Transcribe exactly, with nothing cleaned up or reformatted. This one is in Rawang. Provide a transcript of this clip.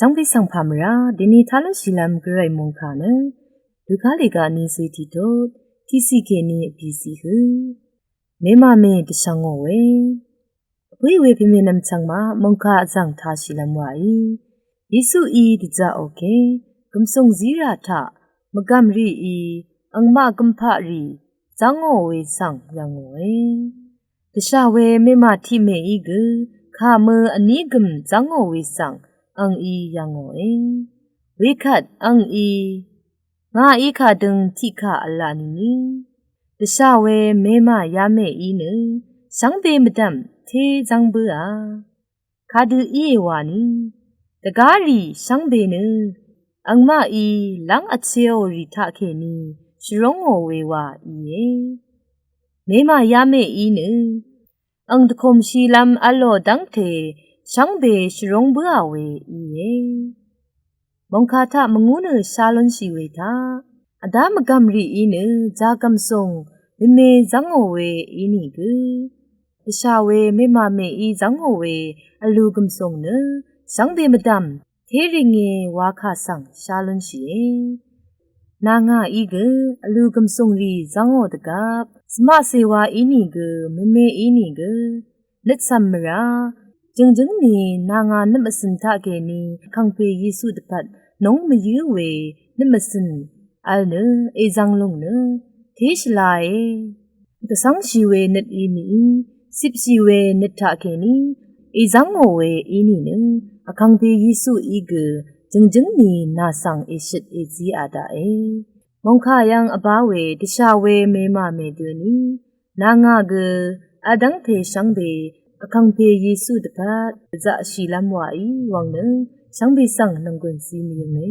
Shvngbe svng pà mvrá deni taq lúnshìlv́m gvray mòngkà nø dugá lèga ni zø tiqtut tiqsiq kèní vbìsiq hø. Mèmà mè dvshvngò we. Vbǿì we pèmènvm chvngmaq mòngkà vzv̀ng tashìlv́m wàí, Yesuí dvzaqò ke gv̀msùng zírà taq mvgv̀m rìí angmaq gv̀mpaqrì zv́ngò we svng yv̀ngòe. Dvshà we mèmà tiqmèí gø kà mø vní gø̀m zv́ngò we svng angí yv̀ngòe. Wekvt angí ngàí kàdøng tiqkà v̄la nìní, dvshà we mèmà yamèí nø shvngbe mvdv̀m té zv́ng bǿà. Kadø íe wani, dvgárì shvngbe nø angmaqí lv́ng vcheò rì taqkèní shvrúngò we wa íe. Mèmà yamèí nø ang dvkòmshìlv́m v̄lò dv́ngte shvngbe shvrúng bǿà we íe. Mòngkà taq mvngú nø shá lúnshì we taq vdá mvgv̀m rìí nø zagv̀msùng mvme zv́ngò we ínìgø, dvshà we mèmà mèí zv́ngò we vlù gv̀msùng nø shvngbe mvdv̀m térìnge wakà svng shá lúnshìe. Nà ngàí gø vlù gv̀msùng rì zv́ngò dvgvp svmaqcè wa ínìgø, mvme ínìgø nøtsvm mvrá jø̀ngjǿng ni nà ngà nøp mvcø̀n taqkèní Vkàngpè Yesu dvpvt núng mvyǿ we nøp mvcø̀n vl nø èzvng lùng nø té shvlae. Dvcv́ngshì we nøt í mìí, cipshì we nøt taqkèní èzv́ngò we í nìnø Vkàngpè Yesuí gø jø̀ngjǿng ni nà svng èshøt èzíā daqe. Mòngkà yv́ng vbá we dvshà we mèmà mèdø ni nà ngà gø vdv́ngte shvngbe Vkàngpè Yesu dvpvt dvzaqshìlv́m wàí wvng nø shvngbe svng nònggùn zí mvyǿnge.